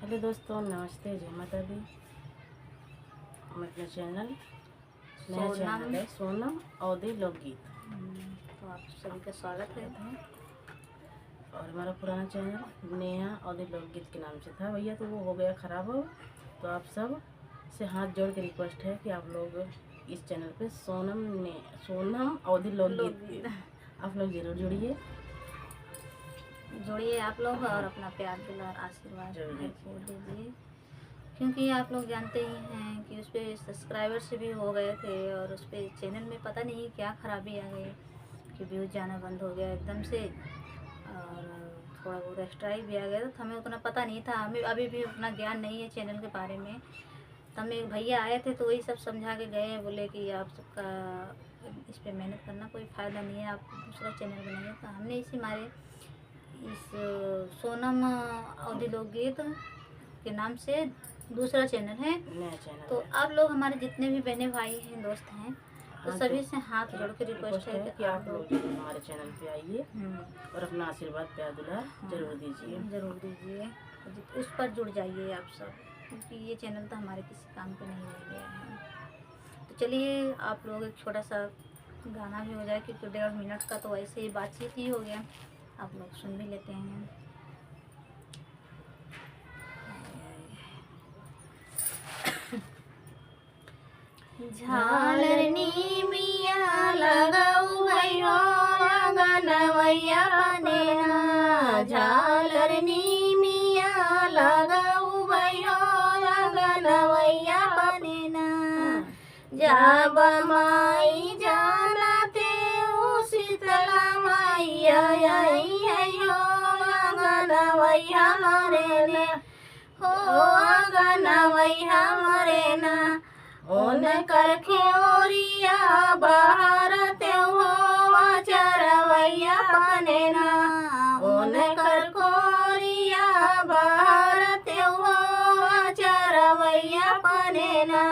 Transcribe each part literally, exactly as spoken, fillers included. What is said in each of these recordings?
हेलो दोस्तों, नमस्ते, जय माता दी। हम अपना चैनल, नया सोनम। चैनल है सोनम अवधी लोकगीत। हम्म, तो आप सभी का स्वागत है। और हमारा पुराना चैनल नेहा अवधी लोकगीत के नाम से था भैया, तो वो हो गया खराब हो। तो आप सब से हाथ जोड़ के रिक्वेस्ट है कि आप लोग इस चैनल पे सोनम ने, सोनम अवधी लोकगीत लोकगीत। आप लोग जरूर जुड़िए। जुड़िए आप लोग और अपना प्यार, दुलार, आशीर्वाद जरूर भाई को दीजिए। क्योंकि आप लोग जानते ही हैं कि उस पे सब्सक्राइबर्स भी हो गए थे और उस पे चैनल में पता नहीं क्या खराबी आ गई कि व्यूज जाना बंद हो गया एकदम से, और थोड़ा बहुत स्ट्राइक भी आ गया था। तो हमें उतना पता नहीं था, हमें अभी भी उतना ज्ञान नहीं है चैनल के बारे में। तो हम एक भैया आए थे तो वही सब समझा के गए, बोले कि आप सबका इस पे मेहनत करना कोई फ़ायदा नहीं है, आप दूसरा चैनल बनाइए। तो हमने इसी मारे इस सोनम अवधी लोकगीत के नाम से दूसरा चैनल है। नया चैनल तो है। आप लोग हमारे जितने भी बहनें भाई हैं, दोस्त हैं, तो हाँ, सभी तो से हाथ जोड़ के रिक्वेस्ट रिक्वेस्ट है है कि कि आप आप लोग लोग हमारे चैनल पे आइए हम्म। और अपना आशीर्वाद, प्यार, दुलार हाँ, जरूर दीजिए। जरूर दीजिए। उस पर जुड़ जाइए आप सब, क्योंकि ये चैनल तो हमारे किसी काम का नहीं रह गया है। तो चलिए, आप लोग एक छोटा सा गाना भी हो जाए, क्योंकि डेढ़ मिनट का तो वैसे ही बातचीत ही हो गया, आप लोग सुन भी लेते हैं। झालर नीमिया लगाऊ भैया अंगनवैया पनेना, झालर नीमिया लगाऊ भैया अंगनवैया पनेना। जब माई जाना ते उ शीतला मैया आई है हो अंगनवैया मरेना। हो अंगनवैया मरेना, ओनकर खोरिया बहारते हो चरवैया पनेना, ओनकर खोरिया बहारते हो चरवैया पनेना।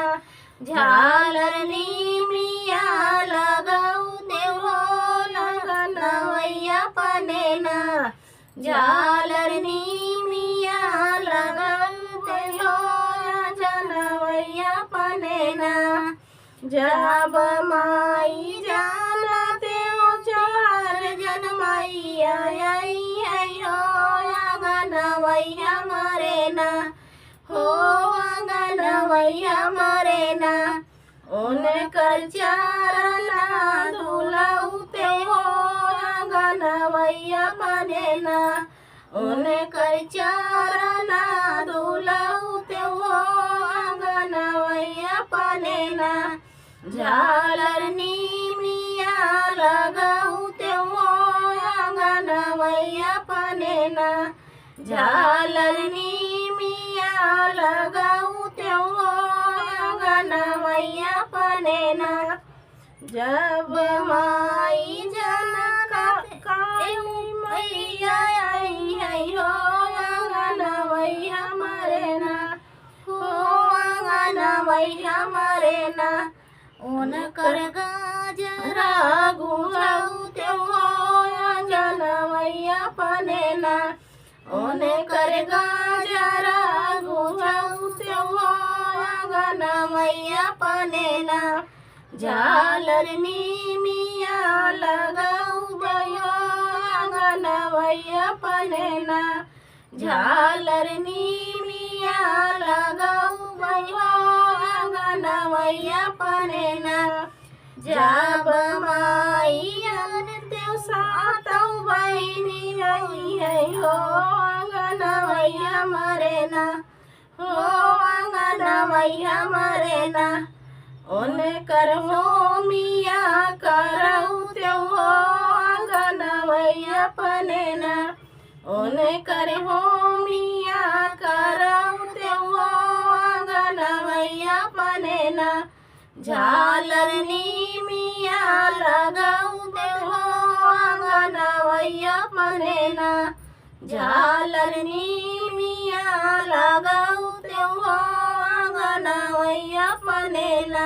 झालर नीमिया लगाऊ ते हो अंगनवैया पनेना, झालर नीमिया लगाऊ ते हो अंगनवैया पनेना। जब माई जाना ते हो चार जन मैया आई है हो अंगनवैया मरेना, हो अंगनवैया मरेना। ओनकर चरना धुलाऊ ते हो अंगनवैया पनेना, ओनकर चरना धुलाऊ ते हो अंगनवैया पनेना। झालर नीमिया लगाऊ ते हो अंगनवैया पनेना, झालर नीमिया लगाऊ ते हो अंगनवैया पनेना। जब माई जनका काली मैया आई है हो अंगनवैया मरेना, हो अंगनवैया मरेना। ओनकर गाजरा गुजाऊ ते हो अंगनवैया पनेना, ओनकर गाजरा गुजाऊ ते हो अंगनवैया पनेना। झालर नीमिया लगाऊ ते हो अंगनवैया पनेना, झालर नीमिया लगाऊ ते हो अंगनवैया पनेना। जब माई अन ते सातौ बहिनी आई है हो अंगनवैया मरेना, हो अंगनवैया मरेना। ओनकर होमिया कराऊ ते हो अंगनवैया पनेना, ओनकर होमिया कराऊ ते हो अंगनवैया पनेना। झालर नीमिया लगाऊ ते हो अंगनवैया पनेना, झालर नीमिया लगाऊ ते हो अंगनवैया पनेना।